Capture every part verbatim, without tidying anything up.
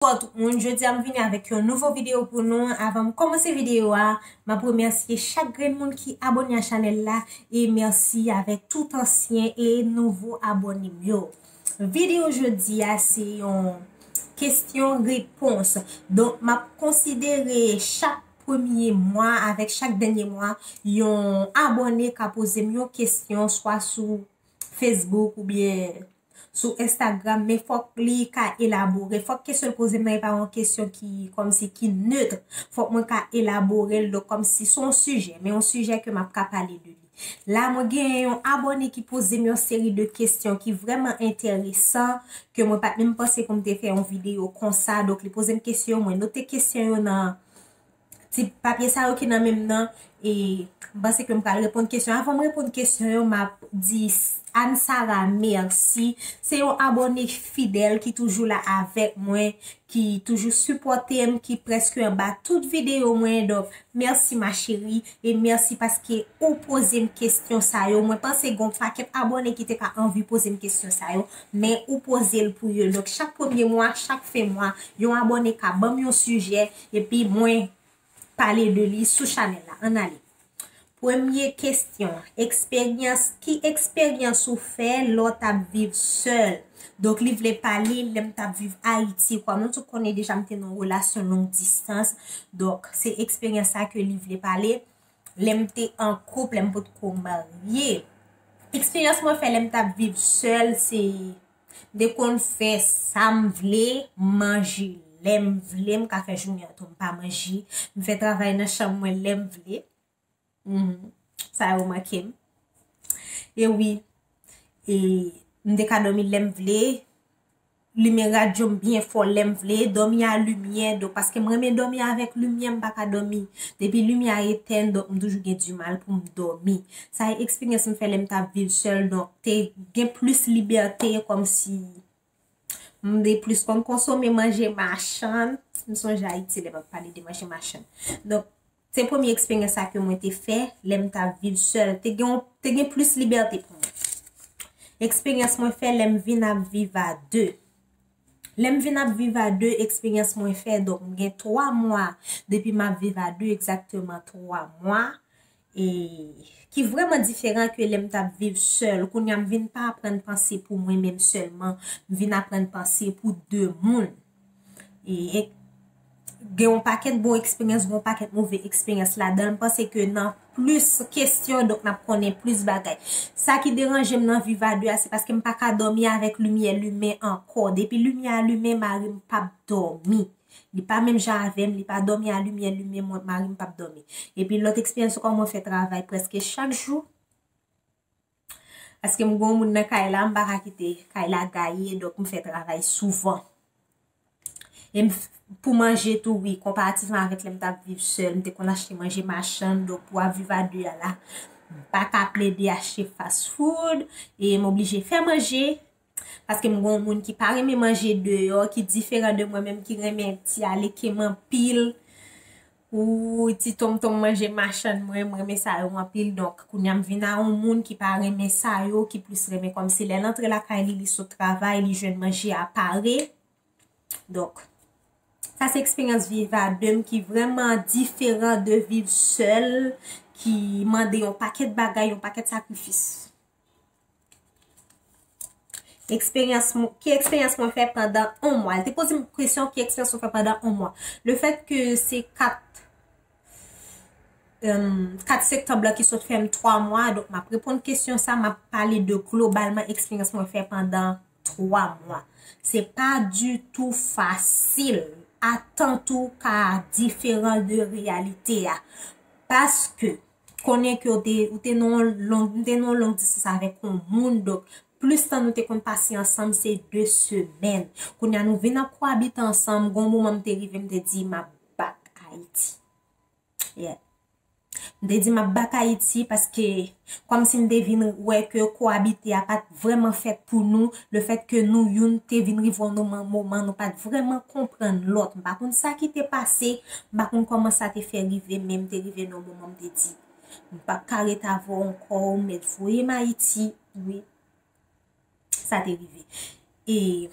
Bonjou tout moun, jodi a m vini avèk yon nouvo videyo pou nou. Avan m kòmanse videyo a, m ap remèsye chak grenn moun ki abòne a chanèl la e mèsi avèk tout ansyen e nouvo abòne m yo. Videyo jodi a se yon kesyon repons. Donk, m ap konsidere chak premye mwa avèk chak dènye mwa yon abòne ka poze m yon kesyon swa sou Facebook oubyen sou Instagram, men fòk li ka elabore. Fòk kesyon l poze m nan e pa yon kesyon ki kòmsi ki nèt. Fòk mwen ka elabore l, donk kòmsi se yon sijè, men yon sijè ke m ap ka pale de li. La, mwen gen yon abòne ki poze m yon seri de kesyon ki vrèman enteresan, ke mwen pa t menm panse pou m te fè yon videyo konsa. Donk, li poze m kesyon, mwen note kesyon yo nan ti papye sa yo ki nan men m nan, e m panse ke m pral reponn kesyon. Avan m reponn kesyon yo, m ap di Anne Sarah mèsi. Se yon abòne fidèl ki toujou la avèk mwen, ki toujou sipòte m, ki prèske anba tout videyo mwen. Donk, mèsi ma chérie, e mèsi paske ou poze m kesyon sa yo. Mwen panse gen yon pakèt abòne ki te ka anvi poze m kesyon sa yo, men ou poze l pou yo. Donk, chak premye mwa, chak fen mwa, yon abòne ka ban m yon sijè, epi mwen pale de li sou chanèl la. Ann ale. Premye kesyon, eksperyans, ki eksperyans ou fè lè w t ap viv sèl? Donk, li vle pale lè m t ap viv Ayiti. Kòm nou tout konnen deja, m te nan yon relasyon long distans. Donk, se eksperyans sa ke li vle pale. Lè m te an koup, lè m potko marye. Eksperyans mwen fè lè m t ap viv sèl, se m te konn fè sa m vle, m manje lè m vle, m ka fè jounen an tou m pa manje. M fè travay nan chanm mwen lè m vle. Mhm. Sa yo manke m. E wi, e m te ka dòmi lè m vle, limen radyo m byen fò lè m vle, dòmi a limyè, donk paske m renmen dòmi avèk limyè, m pa ka dòmi. Depi limyè a etèn, donk m toujou gen dimal pou m dòmi. Sa e eksperyans m fè lè m t ap viv sèl, donk te gen plis libète, kòmsi m te plis konn konsome manje machann. M sonje Ayiti lè m ap pale de manje machann. Donk, se premye eksperyans sa ke mwen te fè lè m t ap viv sèl. Te gen, te gen plis libète pou mwen. Eksperyans mwen fè lè m vin ap viv a de. Lè m vin ap viv a de, eksperyans mwen fè, donk, m gen twa mwa depi m ap viv a de, egzakteman twa mwa, e ki vrèman diferan ke lè m t ap viv sèl. Kounye a, m vin pa aprann panse pou mwen menm sèlman, m vin aprann panse pou de moun. E, e gen yon pakèt bon eksperyans, gen yon pakèt move eksperyans ladan l. M panse ke nan plis kesyon, donk n ap konnen plis bagay. Sa ki deranje m nan viv a de a, se paske m pa ka dòmi avèk limyè limen ankò. Depi limyè a limen, mari m p ap dòmi. Li pa menm jan avè m, li pa dòmi a limyè limen, mwen, mari m p ap dòmi. Epi lòt eksperyans ankò, mwen fè travay prèske chak jou. Paske m gon moun nan kay la, m pa ka kite kay la gaye, donk m fè travay souvan. E m f-, pou manje tou, wi, konparativman avèk lè m t ap viv sèl, m te konn achte manje machann, donk pou ap viv a de a la, m pa ka plede achte fast food, e m oblije fè manje, paske m gon moun ki pa renmen manje deyò, ki diferan de mwen menm, ki renmen ti alekem anpil, ou ti tonmtonm manje machann, mwen, m renmen sa yo anpil. Donk, kounye a m vin a yon moun ki pa renmen sa yo, ki plis renmen kòmsi lè l antre lakay li, li sot travay, li jwenn manje a pare. Donk, sa se eksperyans viv a de m ki vrèman diferan de viv sèl, ki mande yon pakèt bagay, yon pakèt sakrifis. Eksperyans mwen, ki eksperyans mwen fè pandan yon mwa? Li te poze m kesyon, ki eksperyans mwen fè pandan yon mwa? Le fèt ke se kat, em, kat septanm lan ki sot fè m twa mwa, donk m ap reponn kesyon sa, m ap pale de globalman eksperyans mwen fè pandan twa mwa. Se pa ditou fasil. Atant ou ka diferan de reyalite a. Paske, konnen ke w te, ou te nan yon long, m te nan yon long distans avèk yon moun, donk, plis tan nou te konn pase ansanm, se de semèn. Kounye a, nou vin ap kowabite ansanm, gon moman m te rive, m te di, "M ap back Ayiti." Yeah. M te di, "M ap back Ayiti," paske, kòmsi m te vin wè ke kowabite a pa t vrèman fèt pou nou, le fèt ke nou youn te vin rive yon moman, moman nou pa t vrèman konprann lòt. M pa konn sa ki te pase, m pa konn kòman sa te fè rive, men m te rive nan yon moman m te di, "M p ap ka ret avè w ankò, ou mèt voye m Ayiti." Wi, sa te rive. E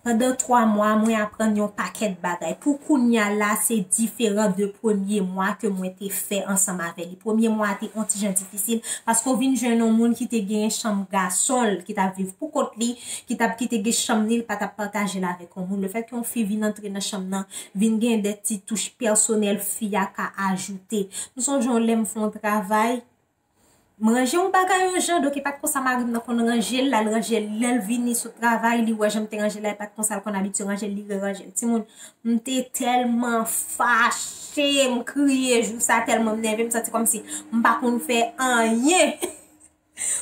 Pandan twa mwa, mwen aprann yon pakèt bagay. Pou kounye a la, se diferan de premye mwa ke mwen te fè ansanm avè li. Premye mwa a te yon ti jan difisil, paske w vin jwenn yon moun ki te gen chanm gason l, ki t ap viv pou kont li, ki t ap kite gen chanm li, l pa t ap pataje l avèk yon moun. Lefètke yon fi vin antre nan chanm nan, vin gen de ti touch pèsonèl fi a ka ajoute. M sonje yon lè m fè yon travay, m ranje yon bagay yon jan, donk e pa t konsa mari m nan konn ranje l, l al ranje l. Lè l vini sot travay, li wè jan m te ranje l la, e pa t konsa l konn abitye ranje l, li reranje l. Timoun, m te tèlman fache, m kriye jou sa, tèlman m nève, m santi kòmsi m pa konn fè anyen.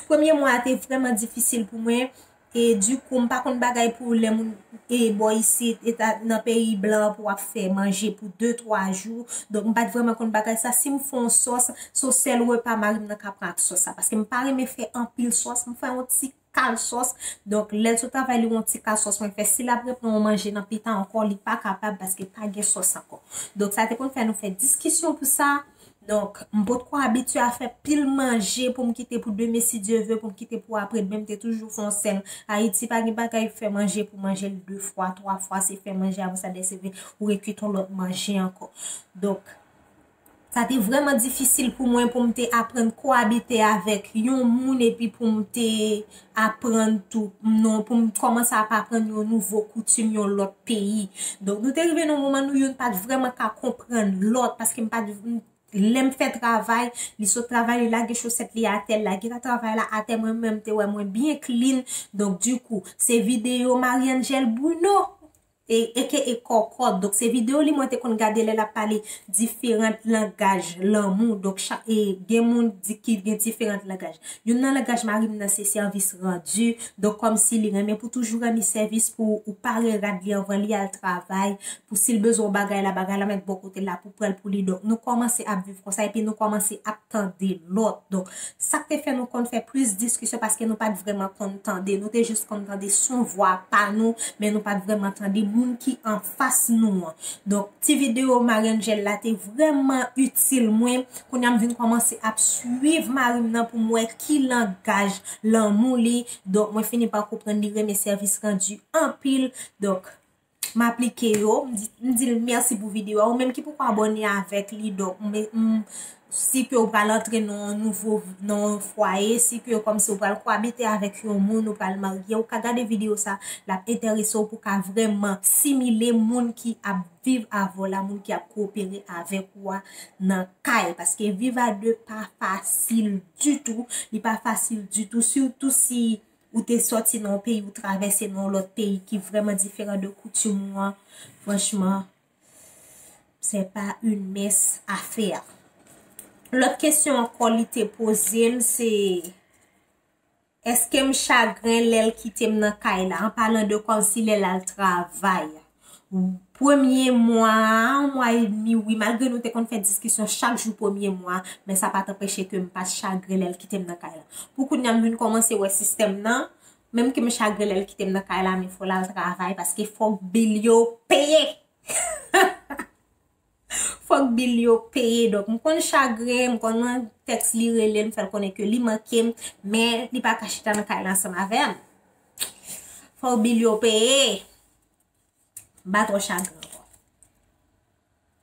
Premye mwa a te vrèman difisil pou mwen. E dikou, m pa konn bagay pou lè moun e bò isit, eta, nan peyi blan pou w ap fè manje pou de, twa jou. Donk, m pa t vrèman konn bagay sa. Si m fè yon sòs, se sèl repa mari m nan ka pran ak sòs sa. Paske m pa renmen fè anpil sòs, m fè yon ti kal sòs. Donk, lè l sot travay, li yon ti kal sòs mwen fè. Si l ap reprann yon manje nan pita ankò, li pa kapab paske pa gen sòs ankò. Donk, sa te konn fè nou fè diskisyon pou sa. Donk, m potko abitye a fè pil manje pou m kite pou demen, si Dye ve, pou m kite pou apre demen. M te toujou fè yon sèl. Ayiti pa gen bagay fè manje pou manje l de fwa, twa fwa, se fè manje, apre sa, de seve, ou rekit yon lòt manje ankò. Donk, sa te vrèman difisil pou mwen pou m te aprann koabite avèk yon moun epi pou m te aprann tou, non, pou m kòmanse ap aprann yon nouvo koutim, yon lòt peyi. Donk, nou te rive nan yon moman nou youn pa t vrèman ka konprann lòt, paske m pa t, m lè m fè travay, li sot travay, li lage chosèt li atè, l lage travay la atè, mwen menm te wè mwen byen clean. Donk, dikou, se videyo Marie-Angèle Bruno, e, aka Kòkòt. Donk, se videyo li mwen te konn gade lè l ap pale diferan langaj lanmou. Donk, chak, e, gen moun di, ki gen diferan langaj. Youn nan langaj mari m nan se sèvis randi. Donk, kòmsi li renmen pou toujou rann li sèvis pou ou pare rad li anvan li al travay. Pou si l bezwen yon bagay la, bagay la mèt bò kote l la pou pran l pou li. Donk, nou kòmanse ap viv konsa, epi nou kòmanse ap tande lòt. Donk, sa k te fè nou konn fè plis diskisyon, paske nou pa t vrèman konn tande. Nou te jis konn tande son vwa pa nou, men nou pa t vrèman tande moun ki anfas nou an. Donk, ti videyo Marie-Angèle la te vrèman itil mwen. Kounye a m vin kòmanse ap swiv mari m nan pou m wè ki langaj lanmou li. Donk, mwen fini pa konprann li renmen sèvis randi anpil. Donk, m aplike yo, m di, m di l mèsi pou videyo a. Ou menm ki poko abòne avèk li, donk, m, m, si ke w pral antre nan yon nouvo, nan yon fwaye, si ke kòmsi w pral koabite avèk yon moun, ou pral marye, ou ka gade videyo sa, l ap enterese w pou ka vrèman simile moun ki ap viv avè w la, moun ki ap koopere avèk ou a nan kay. Paske viv a de pa fasil ditou, li pa fasil ditou, sitou si ou te sòti nan yon peyi, ou travèse nan yon lòt peyi ki vrèman diferan de koutim ou an, franchman, se pa une mince affaire. Lòt kesyon ankò li te poze m, se, èske m chagren lè l kite m nan kay la, an palan de kòmsi lè l al travay? Premye mwa a, yon mwa edmi, wi, malgre nou te konn fè diskisyon chak jou premye mwa, men sa pa t anpeche ke m pa t chagren lè l kite m nan kay la. Pou kounye a, m vin kòmanse wè sistèm nan, menm ke m chagren lè l kite m nan kay la, men fò l al travay, paske fòk bil yo peye. Fòk bil yo peye. Donk, m konn chagren, m konn nan tèks li rele, m fè l konnen ke li manke m, men li pa ka chita nan kay la ansanm avè m. Fòk bil yo peye. M pa twò chagren ankò.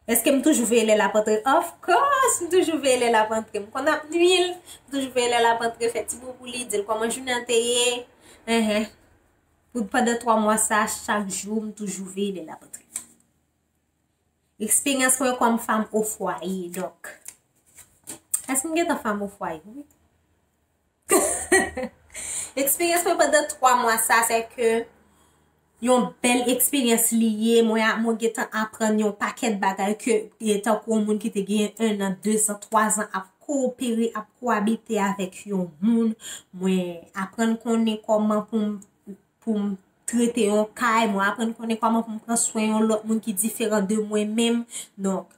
Èske m toujou veye lè l ap antre? Of course, m toujou veye lè l ap antre. M konn ap nwi l, m toujou veye lè l ap antre, fè ti bout pou li, di l kòman jounen an te ye. Enhen. Pou pandan twa mwa sa, chak jou, m toujou veye lè l ap antre. Eksperyans mwen kòm fanm o fwaye, donk. Èske m gentan fanm o fwaye? Wi. Eksperyans mwen pandan twa mwa sa, se ke yon bèl eksperyans li ye. Mwen, mwen gentan aprann yon pakèt bagay ke, e, tankou yon moun ki te gen en an, de zan, twa zan ap koopere, ap koabite avèk yon moun. Mwen aprann konnen kòman pou m, pou m trete yon kay, mwen aprann konnen kòman pou m pran swen yon lòt moun ki diferan de mwen menm. Donk,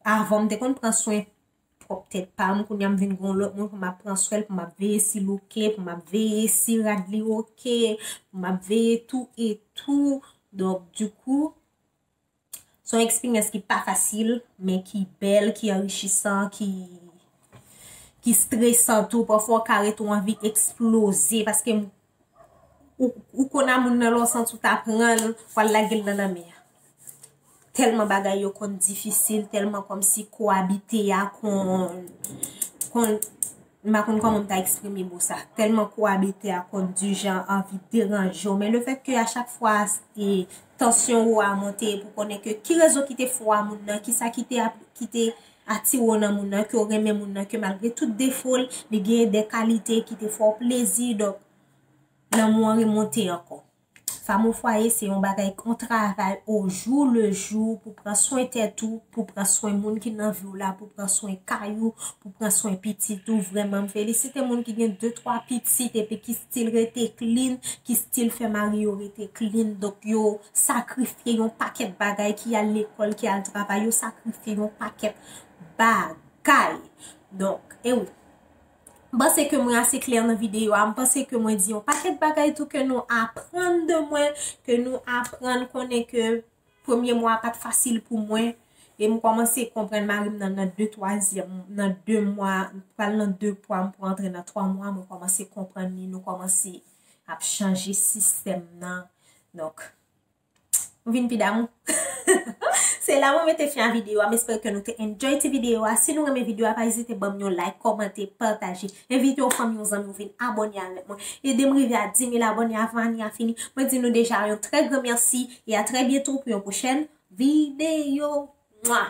avan m te konn pran swen pwòp tèt pa m, kounye a m vin gen yon lòt moun pou m ap pran swen l, pou m ap veye si l oke, pou m ap veye si rad li oke, pou m ap veye tou e tou. Donk, dikou, se yon eksperyans ki pa fasil, men ki bèl, ki anrichisan, ki, ki stresan tou. Pafwa, w ka rete w anvi eksploze, paske m, ou, ou konn a moun nan lè w santi w ta pran l, w al lage l nan lanmè a. Tèlman bagay yo konn difisil, tèlman kòmsi kowabite a konn, konn, m pa konn kòman m ta eksprime mo sa. Tèlman kowabite a konn di jan anvi deranje w. Men lefètke a chak fwa e, tansyon ou a monte, pou konnen ke ki rezon ki te fè w a moun nan, ki sa ki te, ap- ki te atire w nan moun nan, ke w renmen moun nan, ke malgre tout defo l, li genyen de kalite ki te fè w plezi. Donk, lanmou an remonte ankò. Fanm o fwaye se yon bagay, yon travay o jou le jou pou pran swen tèt ou, pou pran swen moun ki nan vi w la, pou pran swen kay ou, pou pran swen pitit ou. Vrèman, m felisite moun ki gen de twa pitit epi ki still rete clean, ki still fè mari yo rete clean. Donk, yo sakrifye yon pakèt bagay, ki al lekòl, ki al travay, yo sakrifye yon pakèt bagay. Donk, e wi. M panse ke mwen ase klè nan videyo a. M panse ke mwen di yon pakèt bagay tou ke nou aprann de mwen, ke nou aprann konnen ke premye mwa a pa t fasil pou mwen. E m kòmanse konprann mari m nan, nan de twazyèm, nan de mwa, pral nan de mwa, m pou antre nan twa mwa, mwen kòmanse konprann li, nou kòmanse ap chanje sistèm nan. Donk, m vin pi damou. Se la mwen mete fen a videyo a. M espere ke nou te enjoy ti videyo a. Si nou renmen videyo a, pa ezite ban m yon like, kòmante, pataje. Envite yon fanmi, yon zanmi w vin abòne avèk mwen. Ede m rive a dis mil abòne avan ane a fini. Mwen di nou deja yon trè gran mèsi e a trè byento pou yon pwochèn videyo. Mwa!